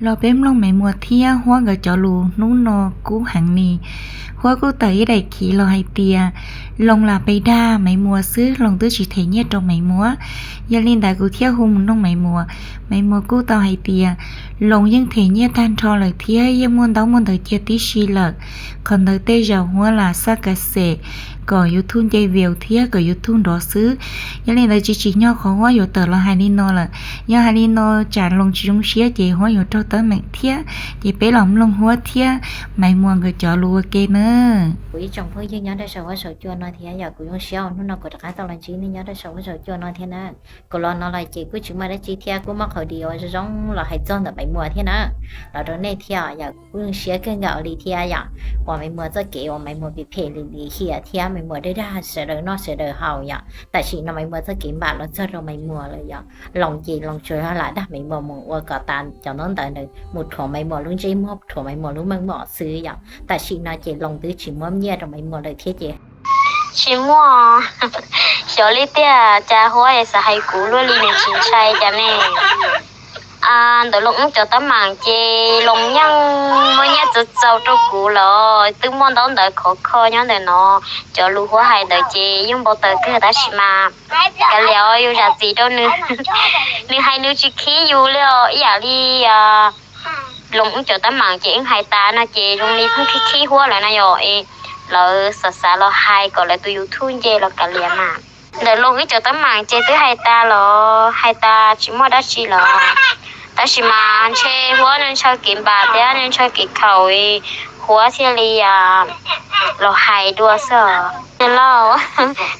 Los peb mloog Maiv Muas thiab Huab nkawd cov lus hnub no kub heev li. Huab kuj tawm ib daim khiv los hais tias Loos lam pes dag Maiv Muas xwb, Loos twb tsis them nyiaj rau Maiv Muas. Yog li ntawd kuv thiaj hu mus noog Maiv Muas. Maiv Muas kuj tau hais tias Loos yeej them nyiaj tag nrho lawm thiab yeej muaj ntaub muaj ntawv cia tib si lawm. Qhov ntawd tej zaum Huab lam xaj ka xem kom YouTube nce view thiab kom YouTube nrov xwb. Yog li ntawd tsis tsim nyog qhov Huab yuav tawm los hais li no lawm. Yog hais li no tsam Loos tsis zoo siab ces Huab yuav raug teeb meem thiab. Ces peb los mloog Huab thiab Maiv Muas nkawd cov lus ua ke na. Kuv ib tsoom phooj ywg nyob rau saum huab saum cua no thiab yog kuv zoo siab uas hnub no kuv rov qab tau los ntsib nej nyob rau saum huab saum cua no thiab na. Kuv los no los ces kuj tsis muaj dab tsi thiab kuj muab qhov dios zoo zoo los hais txog ntawm Maiv Muas thiab na los rau nej thiab. Yog kuv kuj zoo siab kawg nkaus li thiab yom, uas Maiv Muas txoj kev uas Maiv Muas phem phem li li hiam thiab Maiv Muas dag dag sawv daws noj sawv daws haus yom, tam sim no Maiv Muas txoj kev npam los txog rau Maiv Muas lawm yom. Loos ces Loos tsuas yog lam dag Maiv Muas mus ua kom tas cov ntaub ntawv mus rhuav Maiv Muas lub ntsej muag rhuav Maiv Muas lub meej mom xwb yom. Tam sim no ces Loos twb tsis muab nyiaj rau Maiv Muas lawm thiab ces tsis muaj. Xyov li tiag cas Huab xav hais kuv luaj li nws tsis ntshai cas ne. Ntawm Loos wb cov teeb meem ces Loos yeej muaj nyiaj txaus txaus rau kuv lawm, twb muaj ntaub ntawv khov kho nyob ntawm no. Cov lus Huab hais ntawd ces yeej npau taws kawg tab sis mas kav liam yus zam txim rau nws. Nws hais nws tsis khib yus li os, ib yam li Loos wb cov teeb meem ces wb hais tas no ces zoo li pheej khib khib Huab lawm na yom. Lawv xav xav los hais kom lawv tus YouTube nce los kav liam mas. Ntawm Loos wb cov teeb meem ces twb hais tas los hais tas tsis muaj dab tsi los, tab sis mas ntshe Huab nws ntshaw kev npam thiab nws ntshaw kev khaum, Huab thiaj li los hais dua xwb. Lauj,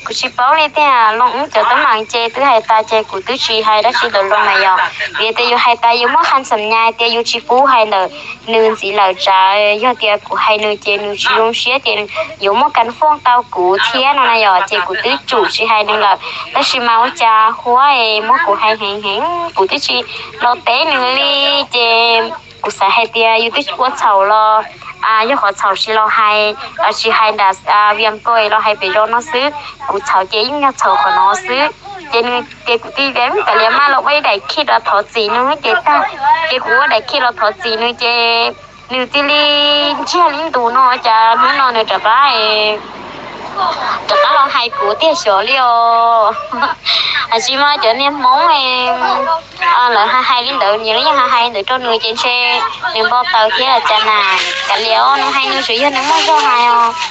kuv tsis paub li tiag, Loos wb cov teeb meem ces twb hais tas ces kuv twb tsis hais dab tsi ntawm Loos na yom. Vim tias yus hais tas yus muaj qhas xam nyas tias yus tsis pub hais ntawm nws ntxiv lawm tsam yog tias kuv hais nws ces nws tsis zoo siab ces yuav muaj kas fooj tau kuv thiab no na yom, ces kuv twb tsum tsis hais nws lawm. Tab sis mas ua cas Huab es muab kuv hais heev heev, kuv twb tsis los teb nws li, ces kuv xav hais tias yus twb ua txhaum los yog qhov txhaum tsis los hais, tsis hais nram Vias Kos los hais pem zos no xwb. Kuv txhaum ces yeej yog txhaum qhov no xwb. Ces nws ces kuv tij tias kav liam mas los ua ib daim khij los thov txim nws ces tag, ces kuv ua daim khij los thov txim nws ces nws cia li ntsiag li ntus no, cas hnub no nws rov qab, rov qab los hais kuv tiag xyov li os. Tab sis mas cov niag Hmoob lawv hais hais li ntawd, nyias lub yeej hais hais li ntawd rau nws ces ntshe nws npau taws thiab cas na. Kav liam os, nws hais nws tsuas yog nws muaj zog hais os.